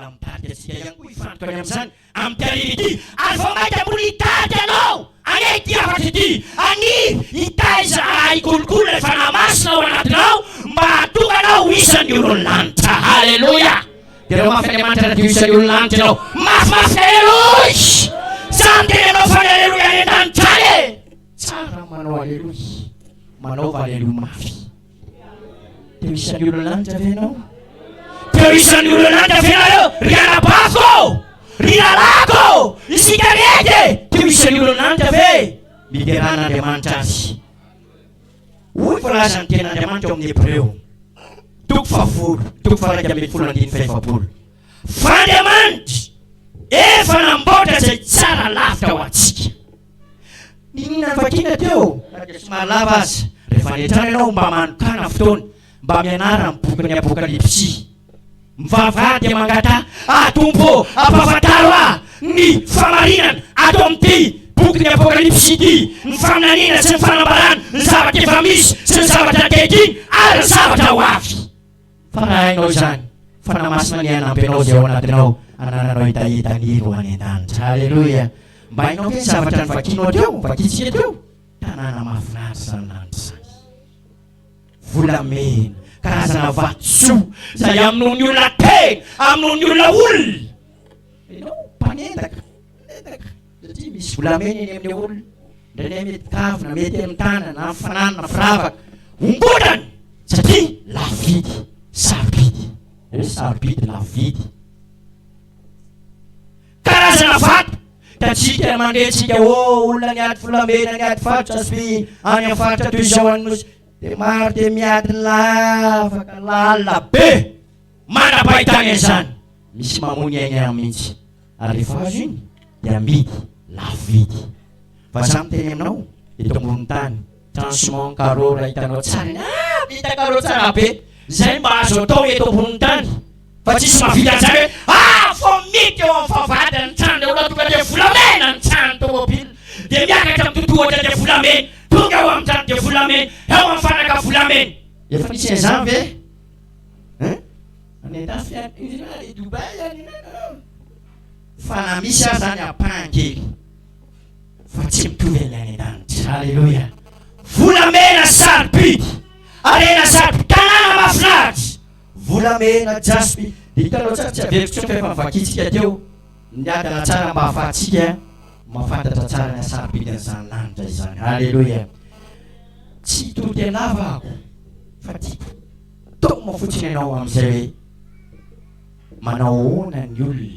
mbola mitarika antsika ihany koa hifantoka any amin'izany amin'ity hariva ity, ary vao mainka mbola hitarika anao anie ity hafatra ity, haniry hitaiza ary hikolokolo ilay Fanahy Masina ao anatinao mba hahatonga anao ho isan'ny olon'ny lanitra. Haleloia! Derao mafy Andriamanitra raha te ho isan'ny olon'ny lanitra ianao. Mafimafy ny Aleloia! Za miteny aminao fa ny Aleloia any an-danitra any e! Tsara ny manao Aleloia. Manaova Aleloia mafy. Te ho isan'ny olon'ny lanitra ve ianao? Te ho isan'ny olon'ny lanitra ve ianareo? Ry anabaviko ô! Ry rahalahiko ô! Isika rehetra e! Te ho isan'ny olon'ny lanitra ve? Miderà an'Andriamanitra azy. Hoy ny voalazan'ny Tenin'Andriamanitra ao amin'ny Hebreo, toko fahafolo, toko faha-11 andininy fahefapolo, Fa Andriamanitra efa namboatra izay tsara lavitra ho antsika. Niniana novakiana teo, na dia somary lava aza. Rehefa any an-trano ianao, mba manokàna fotoana mba mianara ny bokin'ny Apokalypsy. Mivavaha dia mangataha, Ah Tompo ô, ampahafantaro ahy ny fahamarinana ato amin'ity bokin'ny Apokalypsy ity, ny faminaniana sy ny fanambarana, ny zavatra efa misy sy ny zavatra ankehitriny ary ny zavatra ho avy. Fa raha hainao izany, Fanahy Masina anie hanampy anao izay ao anatinao hanananao hetaheta ny ho any an-danitra. Haleloia! Mba hainao ve ny zavatra novakianao teo, novakintsika teo? Tanàna mahafinaritra izany lanitra izany. Volamena, karazana vatosoa izay amonoan'ny olona tena, amonoan'ny olona olona. Ianao mpanendaka, mpanendaka, satria misy volamena eny amin'ny olona. Indraindray mety kavina, mety amin'ny tanana, na amin'ny fananana, firavaka. Ongotany satria lafo vidy, sarobidy. Hoe sarobidy, lafo vidy. Karazana vato. Hitantsika, mandre tsika, oh, olona niady volamena, niady vato, saspi, any amin'ny faritra toy izao any Nosy. Dia maro dia miady lavaka lalina be mandra-pahitany an'izany. Misy mamoy ny ainy any mihitsy. Ary rehefa azo iny dia amidy lafo vidy. Fa za miteny aminao, eto ambonin'ny tany, trano ciment carreau raha hitanao tsara iny, ah vita carreau tsara be, zay mba azo atao eto ambonin'ny tany. Fa tsisy mahavita an'izany hoe ah vao miditra eo amin'ny vavahady ny trano dia olona tonga dia volamena ny trano tomobile dia miakatra amin'ny totohatra dia volamena, tonga eo amin'ny trano dia volamena, eo amin'ny fanaka volamena. Efa nisy an'izany ve? Hein? Any an-dafy any, any Dubaï any, fa na misy aza any ampahany kely fa tsy mitovy amin'ny any an-danitra. Alléluia. Volamena sarobidy, harena sarobidy, tanàna mahafinaritra. Volamena, jaspy, dia hitanao tsara, tsy averiko intsony fa efa novakintsika teo, miadana tsara mba hahafahantsika mahafantatra tsara ny hasarobidin'izany lanitra izany. Haleloia! Tsy hitory teny lava aho fa tiako taomina fotsiny ianao amin'izay hoe manao ahoana ny olona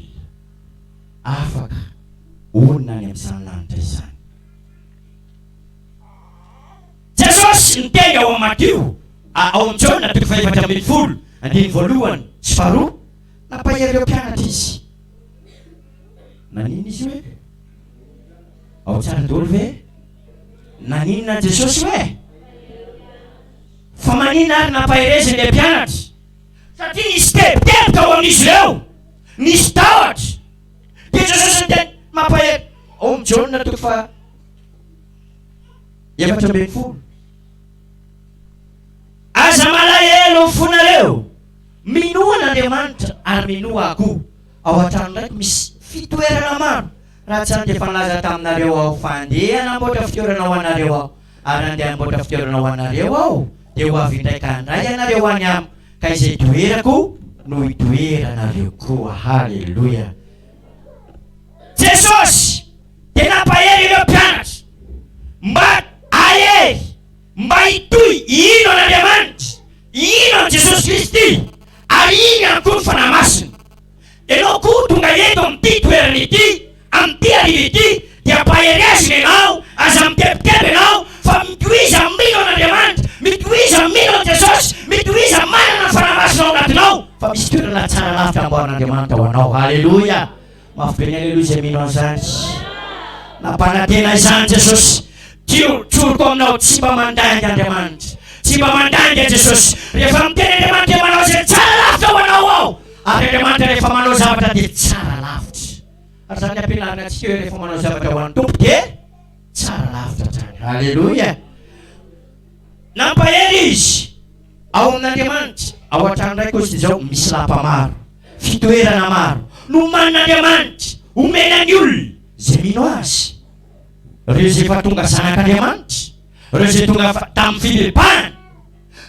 afaka honina any amin'izany lanitra izany. Jesosy niteny ao amin'ny Matio, ao amin'ny Jaona toko fahefatra 14, andininy voalohany sy faharoa, nampahery ireo mpianatra izy. Naninona izy hoe? Ao tsara daholo ve? Naninona an'i Jesosy hoe? Fa maninona ary nampahereziny ilay mpianatra? Satria nisy tebiteby tao amin'izy ireo, nisy tahotra. Dia Jesosy niteny mampahery ao amin'ny Jaona toko faha 14. Aza malahelo ny fonareo, minoa an'Andriamanitra ary minoa Ahy koa. Ao an-tranon-dRaiko misy fitoerana maro, raha tsy izany dia efa nilaza taminareo Aho fa handeha hanamboatra fitoerana ho anareo Aho, ary handeha hanamboatra fitoerana ho anareo Aho, dia ho avy indray ka handray anareo any Amiko, ka izay itoerako no hitoeranareo koa. Haleloia! Jesosy dia nampahery ireo mpianatra mba hahery, mba hitohy hino an'Andriamanitra, hino an'i Jesosy Kristy, ary hino ihany koa ny Fanahy Masina. Ianao koa tonga eto amin'ity toerana ity, amin'ity hariva ity, dia ampaherezina ianao, aza mitebiteby ianao, fa mitohiza mino an'Andriamanitra, mitohiza mino an'i Jesosy, mitohiza manana ny Fanahy Masina ao anatinao, fa misy toerana tsara lavitra amboarin'Andriamanitra ho anao. Haleloia! Mafy be ny aleloia izay mino an'izany. Nampanantena izany Jesosy. Tio, tsoriko aminao, tsy mba mandainga Andriamanitra. Tsy mba mandainga Jesosy. Rehefa miteny Andriamanitra dia manao izay tsara lavitra ho anao aho. Ary Andriamanitra rehefa manao zavatra dia tsara lavitra. Ary izany ampianarina antsika hoe rehefa manao zavatra ho an'ny Tompo dia tsara lavitra hatrany. Aleloia. Nampahery izy ao amin'Andriamanitra. Ao an-trano iray kosa izao misy lapa maro. Fitoerana maro nomanin'Andriamanitra homena ny olona izay mino Azy. Ireo izay efa tonga zanak'Andriamanitra, ireo izay tonga tamin'ny fibebahana,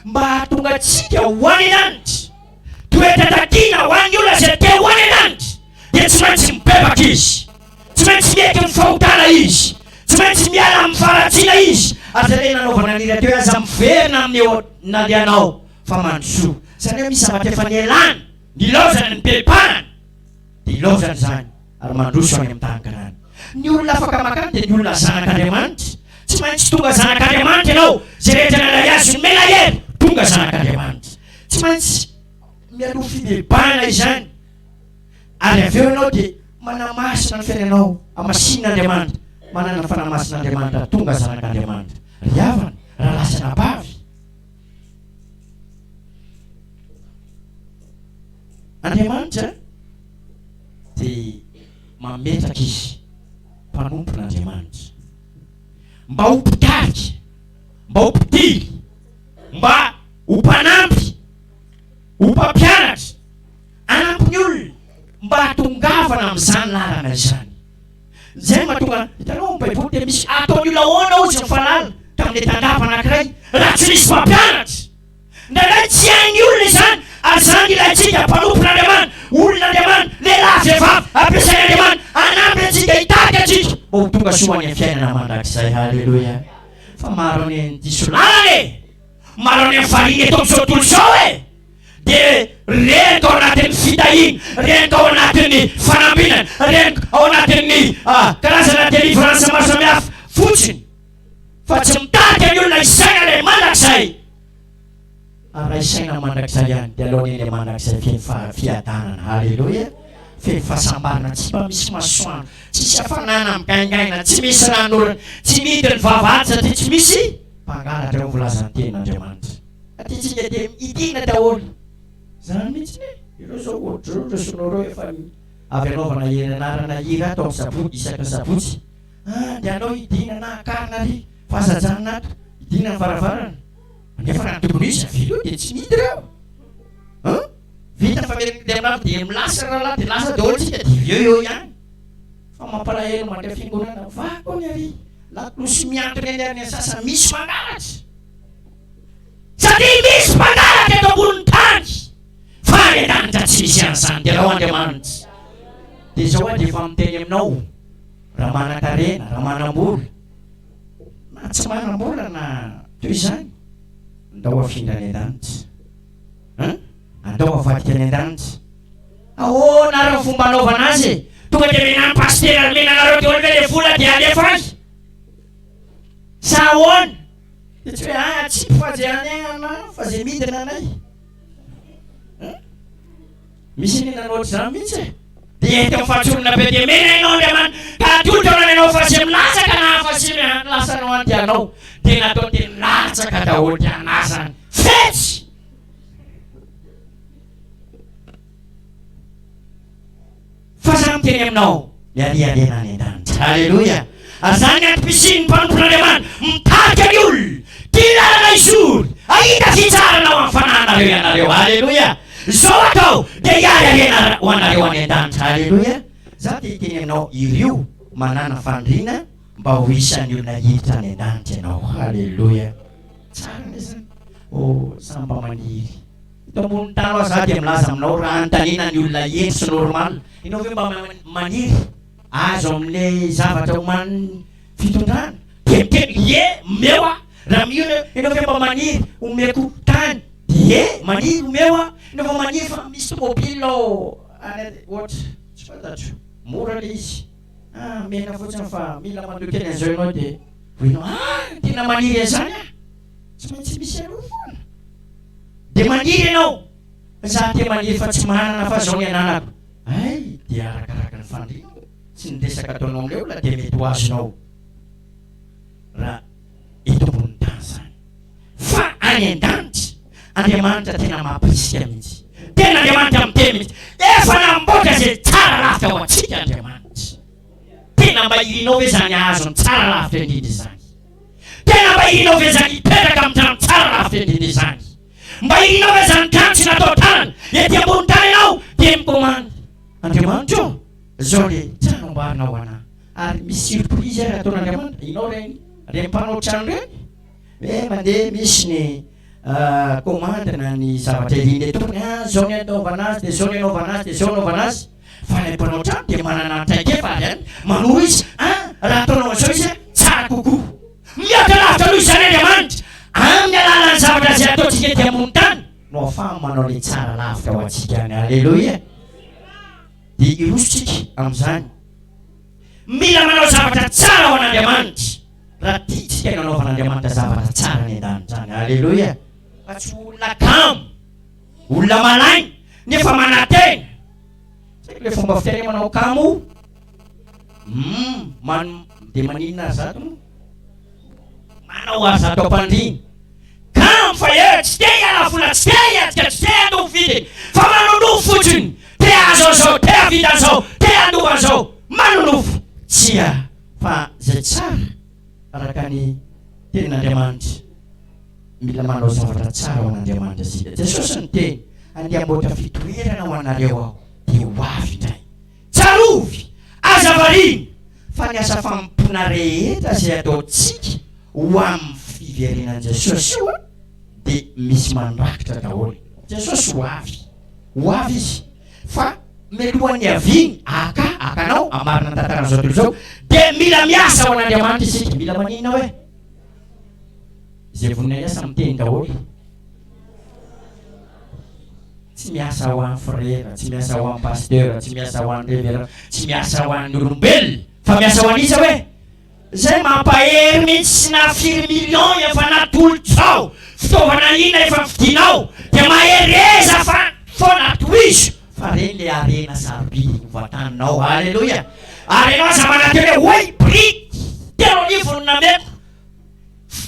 mba hahatonga antsika ho any an-danitra. Toetra takiana ho an'ny olona izay te ho any an-danitra dia tsy maintsy mibebaka izy. Tsy maintsy miaiky ny fahotana izy. Tsy maintsy miala amin'ny faharatsiana izy. Ary izay ilay nanaovana ny hira teo hoe aza miverina amin'ny eo nalehanao fa mandrosoa. Izany hoe misy zavatra efa nialana, nilaozana, nibebahana. Dia ilaozana izany ary mandroso any amin'ny tany Kanana. Ny olona afaka makany dia ny olona zanak'Andriamanitra. Tsy maintsy tonga zanak'Andriamanitra ianao. Izay rehetra nalay azy nomena hery, tonga zanak'Andriamanitra. Tsy maintsy mialoha fibebahana izany. Ary avy eo ianao dia manamasina ny fiainanao, hamasinin'Andriamanitra, manana ny Fanahy Masin'Andriamanitra, tonga zanak'Andriamanitra. Ry havana, rahalahy sy anabavy, Andriamanitra dia mametraka izy mpanompon'Andriamanitra mba ho mpitarika, mba ho mpitily, mba ho mpanampy, ho mpampianatra, Hanampy ny olona mba hahatongavana amin'izany lalana izany. Izay no mahatonga, hitanao ao amin'ny Baiboly dia misy ataon'ny olona ahoana hozy ny fahalala tamin'ilay tandapa anankiray raha tsy misy mpampianatra. Indraindray tsy hain'ny olona izany ary izany no ilaintsika, mpanompon'Andriamanitra, olon'Andriamanitra, lehilahy, vehivavy, ampiasain'Andriamanitra hanampy antsika, hitarika antsika mba ho tonga soa any amin'ny fiainana mandrakizay. Haleloia. Fa maro anie ny diso lalana e! Maro anie ny variana eto amin'izao tontolo izao e! Dia reniko ao anatin'ny fitahiana, reniko ao anatin'ny fanambinana, reniko ao anatin'ny karazana délivrance maro samihafa fotsiny fa tsy mitarika ny olona hisaina ilay mandrakizay. Ary raha hisaina mandrakizay ihany dia aleo anie ilay mandrakizay feno fiadanana. Haleloia! Feno fahasambarana, tsy mba misy masoandro, tsisy hafanana migaingaina, tsy misy ranonorana, tsy mihidy ny vavahady satria tsy misy mpangalatra eo voalazan'ny tenin'Andriamanitra. Aty tsika dia midina daholo. Zany mihitsy e! Ireo zao ohatr'ireo ireo sonoro efa avy anaovana anarana hira ato amin'ny sabotsy isaky ny sabotsy. Ah dia aleo hidina na akarina ary fa aza ajanona ato. Hidina ny varavarana. Nefa raha ny tokony ho izy avy eo dia tsy mihidy ireo. Hein? Vita fa dia dia milasa rahalahy dia lasa daholo tsika dia avy eo eo ihany. Fa mampalahelo mandray fiangonana vaky hono ary lakolosy mihantona eny ary ny sasany misy mangalatra. Satria misy mpangalatra eto ambonin'ny tany, fa any an-danitra tsy misy an'izany. Derao Andriamanitra. Dia izao aho dia efa miteny aminao, raha manan-karena, raha manam-bola, na tsy manam-bola na toy izany, andao hafindra any an-danitra. Hein? Andao havadika any an-danitra. Ahoana ary ny fomba anaovana azy e? Tonga dia mena ny pasitera, mena anareo daholo ve ilay vola dia alefa any? Sa ahoana? Dia tsy hoe ah atsipy fa zay any ana fa zay midina anay. Hein? Misy anie nanao ohatr'izany mihitsy e. Dia ety amin'ny fahatsorana be dia mena ianao Andriamanitra ka atolotra ho anao fa zay milatsaka na hafa sy lasanao any dia anao. Dia natao dia nilatsaka daholo dia anasany. Fetsy! Fa za miteny aminao, miariariana any an-danitra. Aleloia! Ary izany ny antom-pisian'ny mpanompon'Andriamanitra, mitarika ny olona, tia lalana hizory, hahita fitsaharana ao amin'ny fanahinareo ianareo. Aleloia! Izao atao dia hiariariana ho anareo any an-danitra. Aleloia! Za te hiteny aminao, irio manàna faniriana mba ho isan'ny olona hiditra any an-danitra ianao. Aleloia! Tsara anie izany. Oh, samy mba maniry. Eto ambonin'ny tany hoa za dia milaza aminao raha anontaniana ny olona hendry sy normal, ianao ve mba maniry azo amin'ilay zavatra omanin'ny fitondrana? Dia miteny ie omeo aho, raha mihona ianao ve mba maniry omeko tany? Dia ie maniry omeo aho, ianao va maniry fa misy tomobile ao any ohatra tsy fantatro, mora ilay izy, ah omena fotsiny fa mila mandoa kely an'izao ianao dia hoy ianao ah tena maniry an'izany aho, tsy maintsy misy aloha foana. Dia maniry ianao, za te maniry fa tsy manana fa zao ny ananako. Hay, dia arakaraka ny fanirianao sy ny resaka ataonao amin'ilay olona dia mety ho azonao raha eto ambonin'ny tany izany. Fa any an-danitra, Andriamanitra tena mampirisika mihitsy. Tena Andriamanitra miteny mihitsy. Efa namboatra izay tsara lavitra ho antsika Andriamanitra. Tena mba irinao ve izany hahazo ny tsara lavitra indrindra izany? Tena mba irinao ve izany hipetraka amin'ny trano tsara rafitra indrindra izany? Mba irinao ve izany trano tsy natao tanana ety ambony tany ianao? Dia mi-commande, Andriamanitra ô, zao le trano amboarina ho anah. Ary misy surprise ary ataon'Andriamanitra, inao reny, reny mpanao trano reny, hoe mandeha misy ny commande na ny zavatra irian'ilay tompony, ah zao ny anaovana azy, dia zao ny anaovana azy, dia zao anaovana azy. Fa ilay mpanao trano dia manana traikefa ary any manoro izy, ah raha ataonao an'izao izy tsara kokoa. Mihoatra lavitra noho izany Andriamanitra, amin'ny alalan'ny zavatra izay ataontsika ety ambony tany no ahafahany manao ilay tsara lavitra ho antsika any. Aleloia! Dia hiroso tsika amin'izany. Mila manao zavatra tsara ho an'Andriamanitra raha tiantsika ny hanaovan'Andriamanitra zavatra tsara any an-danitra any. Aleloia! Fa tsy ho olona kamo, olona malaina, nefa manantena. Tsy haiko ilay fomba fiteny hoe manao kamo. Humm, man, dia maninona ary zato moa? Manao ary zato am-pandriana. Kamo fa eo, tsy te hiala vola, tsy te hiadika, tsy te handoa vidiny, fa manonofy fotsiny. Te hahazo an'izao, te hahavita an'izao, te handova an'izao. Manonofy. Tsia, fa izay tsara araka ny tenin'Andriamanitra. Mila manao zavatra tsara ho an'Andriamanitra isika. Jesosy niteny, Andeha hamboatra fitoerana ho anareo Aho, dia ho avy indray. Tsarovy, aza variana, fa ny asa fanompoana rehetra izay ataontsika ho amin'ny fiverenan'i Jesosy io dia misy mandrakitra daholo. Jesosy ho avy. Ho avy Izy. Fa mialohan'ny hiaviany haka, haka anao, hamarina ny tantaran'izao tontolo izao, dia mila miasa ho an'Andriamanitra isika. Mila maninona hoe? Izay vonona hiasa miteny daholo. Tsy miasa ho an'ny frera, tsy miasa ho an'ny pasteur, tsy miasa ho an'ny reverend, tsy miasa ho an'ny olombelona, fa miasa ho an'iza hoe? Zay mampahery mihitsy na firy million efa natolotrao, fitaovana inona efa nofidinao, dia mahereza fa foana tohizo fa reny le harena sarobidy ho vantaninao. Aleloia! Ary ianao aza manantena hoe oay briky 3000 no nameko,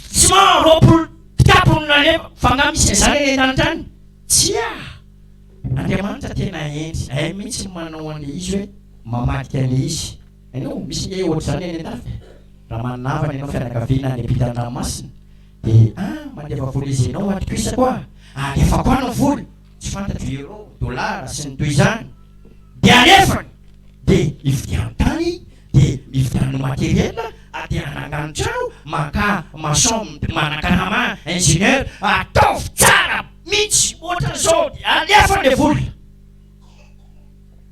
ciment 20 kitapo no nalefako, fa nga misy an'izany any an-danitra any? Tsia! Andriamanitra tena hendry, hainy mihitsy ny manao an'ilay izy hoe mamadika an'ilay izy. Hainao, misy nge ohatr'izany any an-dafy e! Raha manana havana ianao, fianakaviana any ampitan-dranomasina, dia ah, mandefa vola izy ianao atokisako ah, alefako any ny vola, tsy fantatro euro, dollar sy ny toy izany, dia alefany, dia ividiano tany, dia mividiano matériel, dia anangano trano, makà maçon manakarama ingénieur, ataovy tsara mihitsy ohatran'izao, dia alefany le vola,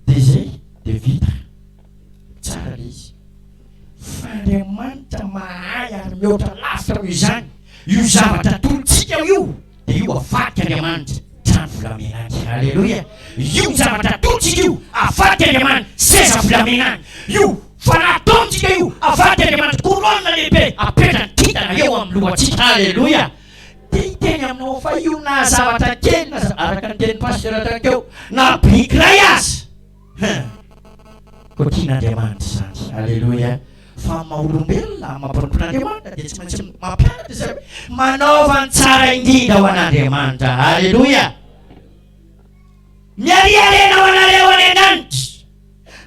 dia zay dia vita. Tsara le izy. Fa Andriamanitra mahay ary mihoatra lavitra noho izany. Io zavatra atolotsika io dia io avadika Andriamanitra trano volamena any. Aleloia. Io zavatra atolotsika io avadika Andriamanitra seza volamena any. Io fanahy ataontsika io avadika Andriamanitra couronne lehibe apetrany kintana eo amin'ny lohantsika. Aleloia. Te hiteny aminao fa io na zavatra kely na araka ny tenin'ny pasteur teo na biriky iray aza. Hein! Koa tian'Andriamanitra izany. Aleloia! Fa amin'ny maha olombelona, amin'ny maha mpanompon'Andriamanitra dia tsy maintsy mampianatra izay hoe manaova ny tsara indrindra ho an'Andriamanitra. Aleloia! Miariarena ho anareo any an-danitra.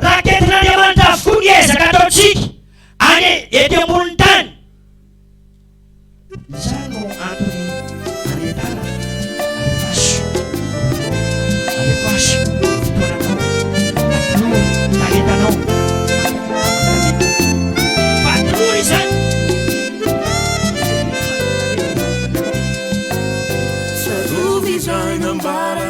Raketin'Andriamanitra avokoa ny ezaka ataontsika any ety ambonin'ny tany. Izany no antony anentanana, alefaso alefaso ny fotoananao, atolory ny talentanao, fa atolory izany. Tsarovy izay nambara.